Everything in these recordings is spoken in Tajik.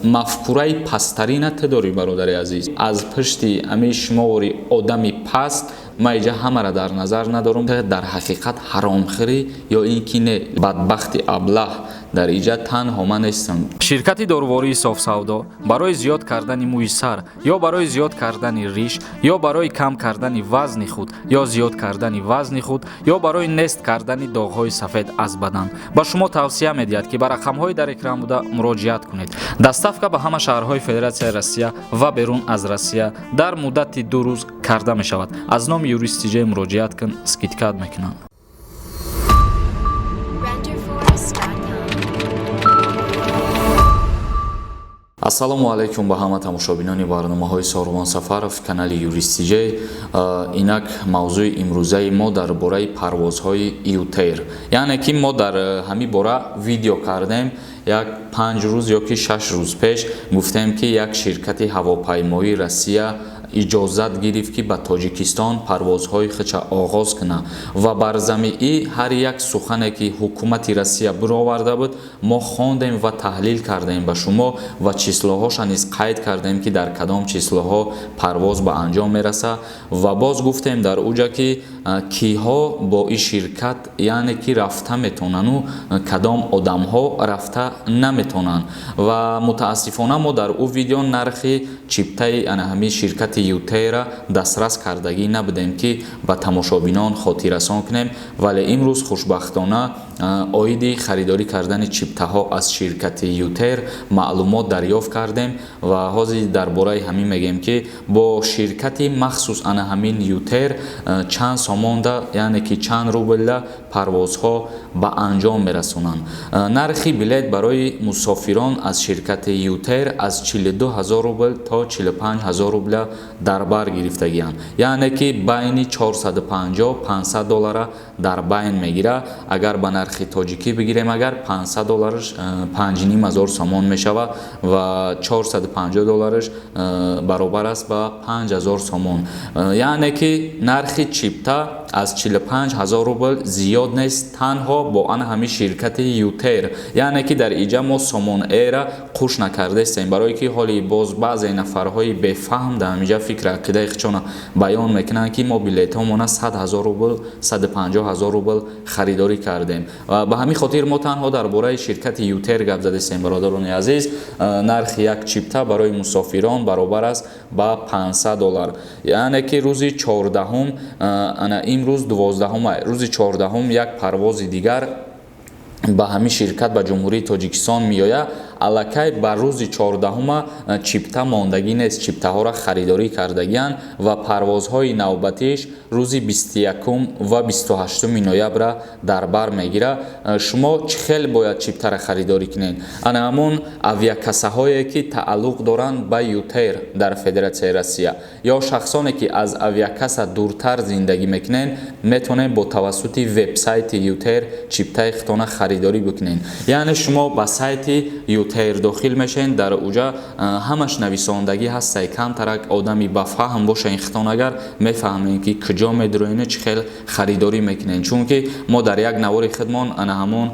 Мафкураи пасттарина ту дорӣ, бародари азиз. Аз пушти ҳамин шумори одами паст ман иҷа ҳамаро дар назар надорам. Дар ҳақиқат ҳаромхӯрӣ ё ин ки не, бадбахти аблаҳ, дар иҷа танҳо ман нестам. Ширкати дорувории Софсавдо барои зиёд кардани мӯи сар ё барои зиёд кардани риш ё барои кам кардани вазни худ ё зиёд кардани вазни худ ё барои нест кардани доғҳои сафед аз бадан ба шумо тавсия медиҳад, ки ба рақамҳои дар экран буда муроҷиат кунед. Доставка ба ҳама шаҳрҳои Федератсияи Россия ва берун аз Россия дар муддати 2 рӯз карда мешавад. Аз номи Юрист Тиҷей муроҷиат кун, скидка мекунанд. Renderforest.com. Ассалому алайкум ба ҳама тамошобинони барномаҳои Сорвон Сафаров, канали Юрист Тиҷей. Инак, мавзӯи имрӯзаи мо дар бораи парвозҳои Ютер, яъне ки мо дар ҳамин бора видео кардем як 5 рӯз ё ки 6 рӯз пеш. Гуфтем, ки як ширкати ҳавопаймоии Россия иҷозат гирифт, ки ба Тоҷикистон парвозҳои худша оғоз кунад, ва бар замиӣ ҳар як сухане, ки ҳукумати Россия бироварда буд, мо хондем ва таҳлил кардем ба шумо ва число ҳоша низ қайд кардем, ки дар кадом число ҳо парвоз ба анҷом мерасад. Ва боз гуфтем дар уҷа, ки киҳо бо ин ширкат, яъне ки рафта метавонану кадом одамҳо рафта наметавонанд. Ва мутаассифона мо дар ӯ видео нархи чиптаи ана ҳамин ширкати Ютера дастрас кардагӣ набудем, ки ба тамошобинон хотиррасон кунем. Вале имрӯз хушбахтона оиди харидорӣ кардани чиптаҳо аз ширкати Ютер маълумот дарёфт кардем ва ҳозир дар бораи ҳамин мегӯем, ки бо ширкати махсус ана ҳамин Ютер чанд сомонда, яъне ки чанд рублда парвозҳо ба анҷом мерасонанд. Нархи билет барои мусофирон аз ширкати Ютер аз 42 ҳазор рубл то 45 ҳазор рубля дар бар гирифтагианд, яъне ки байни 450-500 доллара дар байн мегирад. Агар ба нархи тоҷикӣ бигирем, агар 500 доллараш 5,5 ҳазор сомон мешавад ва 450 доллараш баробар аст ба 5 ҳазор сомон. Яъне ки нархи чипта аз 45 ҳазор рубл зиёд нест, танҳо бо ана ҳамин ширкати Ютер. Яъне ки дар иҷа мо Сомон Эра қуш накардаистем, барое ки ҳоли боз баъзе нафарҳои бефаҳм дар ҳаминҷа фикр ақидаи худшона баён мекунанд, ки мо билетҳомона 100 ҳазор рубл, 150 ҳазор рубл харидорӣ кардем. Ва ба ҳамин хотир мо танҳо дар бораи ширкати Ютер гап задастем. Бародарони азиз, нархи як чипта барои мусофирон баробар аст ба 500 доллар, яъне ки рӯзи 14-ум, ана имрӯз 12-ум, рӯзи 14-ум як парвози дигар ба ҳамин ширкат ба Ҷумҳурии Тоҷикистон меояд. Аллакай ба рӯзи 14-ума чипта мондагӣ нест, чиптаҳоро харидорӣ кардагианд ва парвозҳои навбатиш рӯзи 21-ум ва 28-уми ноябра дар бар мегирад. Шумо чӣ хел бояд чиптаро харидорӣ кунед? Ана ҳамон авиакассаҳое, ки тааллуқ доранд ба Ютер дар Федератсияи Россия, ё шахсоне, ки аз авиакасса дуртар зиндагӣ мекунед, метавонед бо тавассути вебсайти Ютер чиптаи худтона харидорӣ бикунед. Яъне шумо ба сайти Ютер дохил мешавед, дар уҷа ҳамаш нависондагӣ ҳастай. Камтарак одами ба фаҳм боша ин хитон, агар мефаҳмем, ки куҷо медуроену чӣ хел харидорӣ мекунед, чунки мо дар як навори худмон ана ҳамон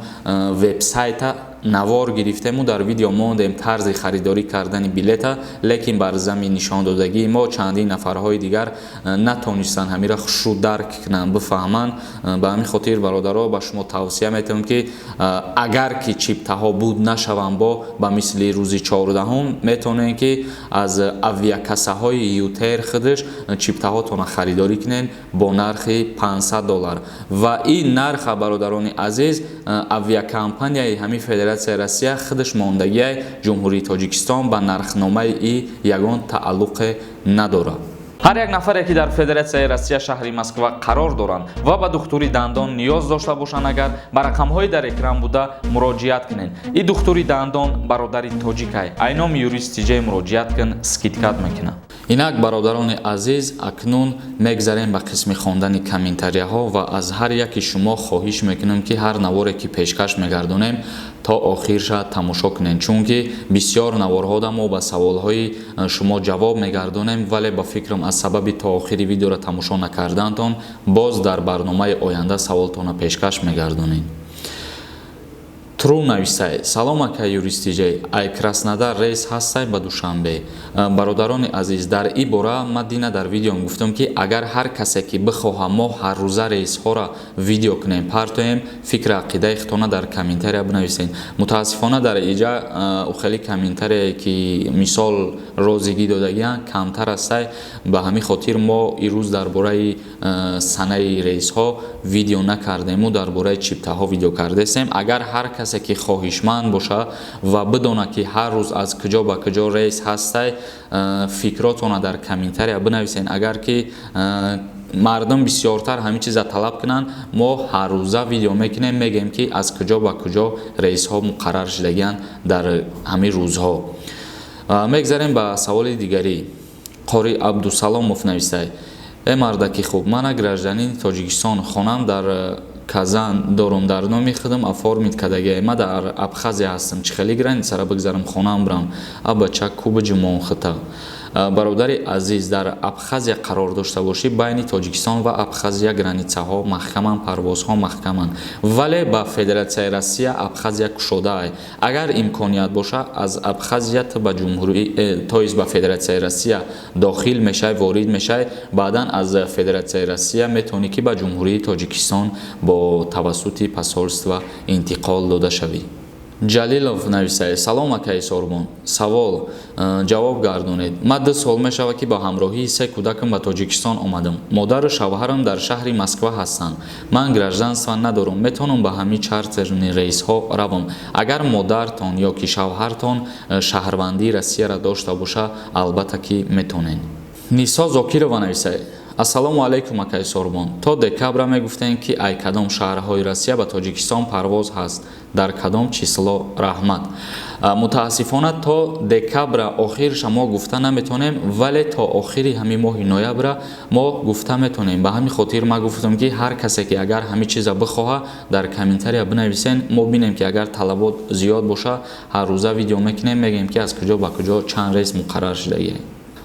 вебсайта навор гирифтему дар видео мондем тарзи харидорӣ кардани билета. Лекин бар замин нишондодагии мо чандин нафарҳои дигар натонистанд ҳамира хушрӯ дарк кунанд, бифаҳманд. Ба ҳамин хотир, бародаро, ба шумо тавсия метавонам, ки агар ки чиптаҳо буд нашаванд, бо ба мисли рӯзи 14-ум метавонед, ки аз авиакассаҳои Ютер худаш чиптаҳотонро харидорӣ кунед бо нархи 500 доллар. Ва ин нарха, бародарони азиз, авиакомпанияи ҳамин Федератсияи Россия худаш мондагиай, Ҷумҳурии Тоҷикистон ба нархномаи и ягон тааллуқе надорад. Ҳар як нафаре, ки дар Федератсияи Россия, шаҳри Москва қарор доранд ва ба духтури дандон ниёз дошта бошанд, агар ба рақамҳои дар экран буда муроҷиат кунед. И духтури дандон бародари тоҷикай, айноми Юрист Тиҷей муроҷиат кун, скидка мекунад. Инак, бародарони азиз, акнун мегзарем ба қисми хондани комментарияҳо ва аз ҳар яки шумо хоҳиш мекунем, ки ҳар наворе, ки пешкаш мегардонем, то охирша тамошо кунед, чунки бисёр наворҳода мо ба саволҳои шумо ҷавоб мегардонем, вале ба фикрам, аз сабаби то охири видеоро тамошо накардаантон боз дар барномаи оянда саволтонро пешкаш мегардонем. Тру нависай: «Салом, ака Юристиҷай, ай Краснодар рейс ҳастай ба Душанбе?» Бародарони азиз, дар ин бора ман дина дар видеом гуфтам, ки агар ҳар касе ки бихоҳа, мо ҳаррӯза рейсҳоро видео кунем, партоем, фикри ақидаи худтона дар комментария бинависед. Мутаассифона, дар иҷа хеле комментарие ки мисол розигӣ додагианд, камтар астай. Ба ҳамин хотир мо ирӯз дар бораи санаи рейсҳо видео накардему дар бораи чиптаҳо видео кардастем. Агар ҳар касе ки хоҳишманд боша ва бидонад, ки ҳар рӯз аз куҷо ба куҷо рейс ҳастай, фикротона дар комментария бинависед. Агар ки мардум бисёртар ҳамин чиза талаб кунанд, мо ҳаррӯза видео мекунем, мегӯем, ки аз куҷо ба куҷо рейсҳо муқаррар шудагианд дар ҳамин рӯзҳо. Мегзарем ба саволи дигарӣ. Қори Абдусаломов навистай: «Э, мардаки хуб, мана гражданини Тоҷикистон, хонам дар Казан дорум, дар номи худам оформить кардагиам. Ма дар Абхазия ҳастам, чӣ хеле границара бигзарам, хонаам бирам? Абача кубиҷумон хита». Бародари азиз, дар Абхазия қарор дошта бошӣ, байни Тоҷикистон ва Абхазия границаҳо маҳкаманд, парвозҳо маҳкаманд, вале ба Федератсияи Россия Абхазия кушодаай. Агар имконият боша, аз Абхазия ту ба ҷумҳурӣ, то есть ба Федератсияи Россия дохил мешавӣ, ворид мешавӣ. Баъдан аз Федератсияи Россия метавонӣ, ки ба Ҷумҳурии Тоҷикистон бо тавассути посольство интиқол дода шавӣ. Ҷалилов нависае: «Салом, акаи Сорбон, савол ҷавоб гардонед. Ман 2 сол мешавад, ки ба ҳамроҳии се кӯдакам ба Тоҷикистон омадам. Модару шавҳарам дар шаҳри Москва ҳастанд. Ман гражданство надорам, метавонам ба ҳамин чартерный рейсҳо равам?» Агар модартон ё ки шавҳартон шаҳрвандии Россияро дошта боша, албатта ки метавонед. Нисо Зокирова нависае: «Ассалому алайкум, акаи Сорбон, то декабра мегуфтем, ки ай кадом шаҳрҳои Россия ба Тоҷикистон парвоз ҳаст, дар кадом число? Раҳмат». Мутаассифона, то декабра охирша мо гуфта наметонем, вале то охири ҳамин моҳи ноябра мо гуфта метонем. Ба ҳамин хотир ман гуфтам, ки ҳар касе ки агар ҳамин чиза бихоҳа, дар комментария бинависен. Мо бинем, ки агар талабот зиёд боша, ҳаррӯза видео мекунем, мегӯем, ки аз куҷо ба куҷо чанд рейс муқаррар шудагиа.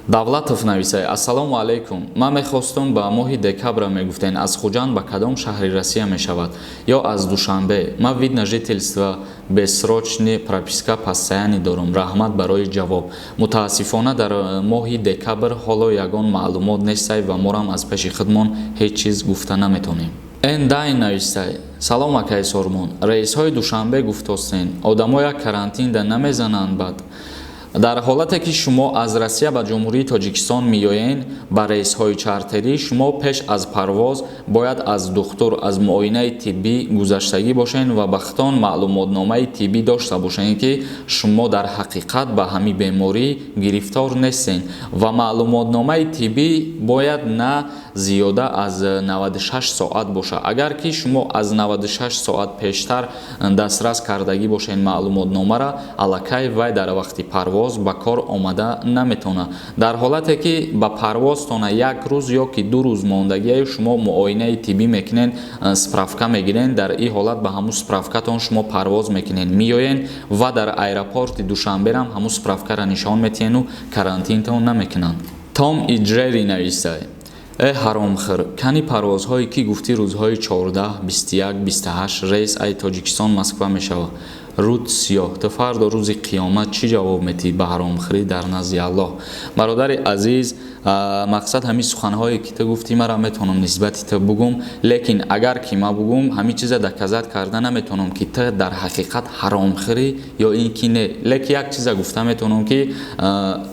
Давлатов нависай: «Ассалому алайкум, ман мехостум, ба моҳи декабра мегуфтен, аз Хуҷанд ба кадом шаҳри Россия мешавад ё аз Душанбе. Ман вид на жительство, бессрочный, прописка постоянный дорум. Раҳмат барои ҷавоб». Мутаассифона, дар моҳи декабр ҳоло ягон маълумот нестай ва морам аз пеши худмон ҳеҷ чиз гуфта наметонем. Эндайн навистай: «Салом, акаи Сормон, рейсҳои Душанбе гуфтостен, одамоя карантинда намезананд бад?» Дар ҳолате ки шумо аз Россия ба Ҷумҳурии Тоҷикистон меоед ба рейсҳои чартерӣ, шумо пеш аз парвоз бояд аз духтур, аз муоинаи тиббӣ гузаштагӣ бошед ва ба худтон маълумотномаи тиббӣ дошта бошед, ки шумо дар ҳақиқат ба ҳамин беморӣ гирифтор нестед. Ва маълумотномаи тиббӣ бояд на зиёда аз 96 соат бошад. Агар ки шумо аз 96 соат пештар дастрас кардагӣ бошед маълумотномаро, аллакай вай дар вақти парвоз ба кор омада наметавонад. Дар ҳолате ки ба парвозтона як рӯз ё ки 2 рӯз мондагие шумо муоинаи тиббӣ мекунед, справка мегиред, дар ин ҳолат ба ҳамун справкатон шумо парвоз мекунед, меоед ва дар аэропорти Душанберам ҳамун справкаро нишон метиҳену карантинтон намекунанд. Том и Ҷерри нависай: «Э, ҳаромхӯр, кани парвозҳое ки гуфтӣ, рӯзҳои 14, 21, 28 рейс ай Тоҷикистон Москва мешавад? Рӯд сиёҳ, ту фардо рӯзи қиёмат чӣ ҷавоб метиҳӣ ба ҳаромхӯрӣ дар назди Аллоҳ?» Бародари азиз, мақсад, ҳамин суханҳое ки ту гуфтӣ, мара метавонам нисбати ту бугум, лекин агар ки ман бугум, ҳамин чиза доказать карда наметавонам, ки ту дар ҳақиқат ҳаромхӯрӣ ё ин ки не. Лекин як чиза гуфта метавонам, ки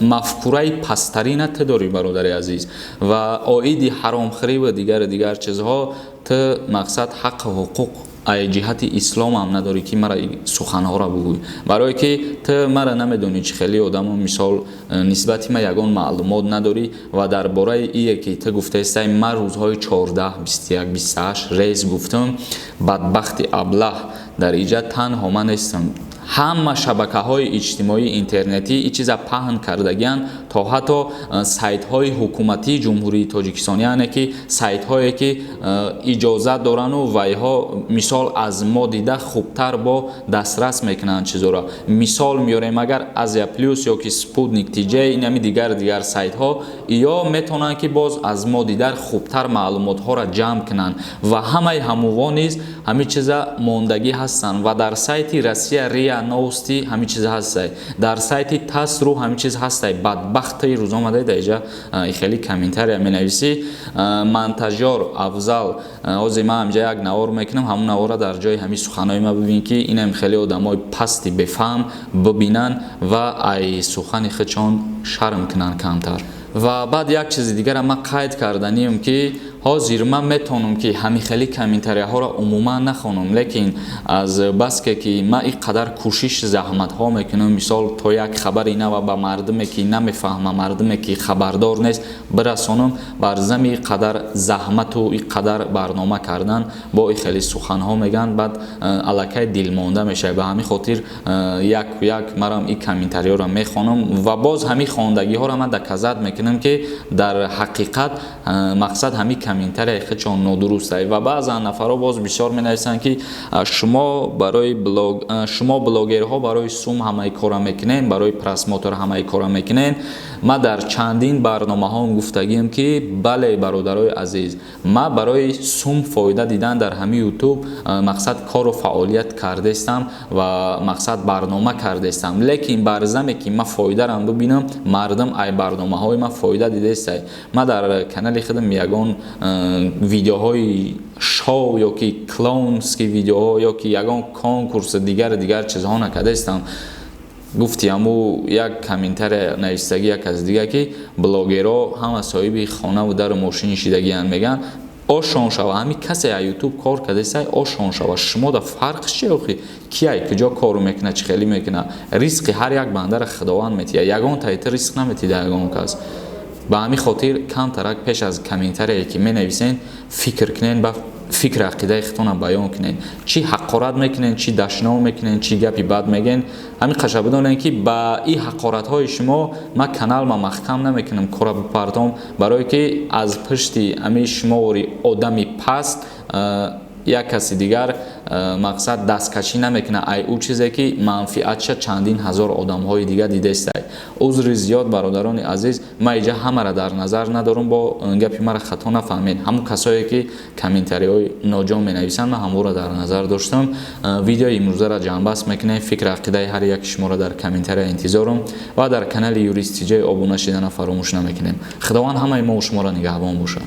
мафкураи пасттарина ту дорӣ, бародари азиз, ва оиди ҳаромхӯрӣ ва дигару дигар чизҳо ту, мақсад, ҳаққу ҳуқуқ ай ҷиҳати исломам надорӣ, ки мара суханҳоро бугӯй, барое ки ту мара намедонӣ, чӣ хеле одамо, мисол, нисбати ма ягон маълумот надорӣ. Ва дар бораи ие ки ту гуфтаистай, ман рӯзҳои 14, 21, 28 рейс гуфтам, бадбахти аблаҳ, дар иҷа танҳо ман нестам. Ҳама шабакаҳои иҷтимоии интернетӣ ин чиза паҳн кардагианд, то ҳатто сайтҳои ҳукуматии Ҷумҳурии Тоҷикистон, яъне ки сайтҳое ки иҷозат дорану вайҳо мисол аз мо дида хубтар бо дастрас мекунанд чизоро. Мисол меорем, агар Азия Плюс ё ки Спутник ТЖ, инами дигар дигар сайтҳо, ё метавонанд ки боз аз мо дида хубтар маълумотҳоро ҷамъ кунанд ва ҳамаи ҳамуво низ ҳамин чиза мондагӣ ҳастанд. Ва дар сайти Россия РИА Новости ҳамин чиз ҳастай, дар сайти ТАСС.ру ҳамин чиз ҳастай. Бадбахтаи рӯзомадаи дар иҷа хеле комментария менависӣ. Монтажёр Афзал, ҳозир ман ҳамҷа як навор мекунам, ҳамун навора дар ҷои ҳамин суханои ма бибин, ки инам хеле одамои пасти бефаҳм бибинанд ва ай сухани худшон шарм кунанд камтар. Ва баъд як чизи дигара ман қайд карданием, ки ҳозир ман метавонам ки ҳамин хели комментарияҳоро умуман нахонам, лекин аз баске ки ман ин қадар кӯшиш, заҳматҳо мекунам, мисол то як хабари нава ба мардуме ки намефаҳма, мардуме ки хабардор нест, бирасонам, бар зами ин қадар заҳмату ин қадар барнома кардан бо ин хели суханҳо мегӯянд, баъд аллакай дилмонда мешавад. Ба ҳамин хотир як як марам ин комментариҳоро мехонам ва боз ҳамин хондагиҳоро ман доказать мекунам, ки дар ҳақиқат мақсад ҳамин комментарияи худшон нодуруст аст. Ва баъзан нафарҳо боз бисёр менависанд, ки шумо барои блог, шумо блогерҳо барои сум ҳамаи кора мекунед, барои просмотр ҳамаи кора мекунед. Ман дар чандин барномаҳом гуфтагием, ки бале, бародарои азиз, ман барои сум фоида дидан дар ҳамин Ютуб мақсад кору фаъолият кардаистам ва мақсад барнома кардаистам, лекин бар заме ки ман фоидарам бибинам, мардум ай барномаҳои ман фоида дидаистай. Ман дар канали худам ягон видеоҳои шоу ё ки клоунский видеоҳо ё ки ягон конкурс, дигар дигар чизҳо накардаистам. Гуфти ҳаму як комментария навистагӣ як аз дига, ки блогерҳо ҳама соҳиби хонаву дару мошини шидагианд, мегӯянд. Ошон шава, ҳамин касе а Ютуб кор кардасай, ошон шава. Шумо да фарқ чи охи, ки ай куҷо кору мекуна, чӣ хеле мекуна? Ризқи ҳар як бандара Худованд метиҳад, ягон таита ризқ наметиҳда ягон кас. Ба ҳамин хотир камтарак пеш аз комментарие ки менависен, фикр кунен, ба фикр ақидаи худтона баён кунен. Чӣ ҳақорат мекунен, чӣ дашнов мекунен, чӣ гапи бад мегӯен, ҳамин қаша бидонен, ки ба ин ҳақоратҳои шумо ман каналма маҳкам намекунам, кора бипартом, барое ки аз пушти ҳамин шумовори одами паст як каси дигар мақсад дасткашӣ намекунад ай ӯ чизе ки манфиатша чандин ҳазор одамҳои дига дидаистай. Узри зиёд, бародарони азиз, ман иҷа ҳамаро дар назар надорам, бо гапи мара хато нафаҳмед. Ҳамун касое ки комментариҳои ноҷон менависанд, ман ҳамонро дар назар доштам. Видеои имрӯзаро ҷамъбаст мекунем. Фикр ақидаи ҳар яки шуморо дар комментария интизорам ва дар канали Юрист ТЖ обуна шидана фаромӯш намекунем. Худованд ҳамаи мо шуморо нигаҳбон бошад.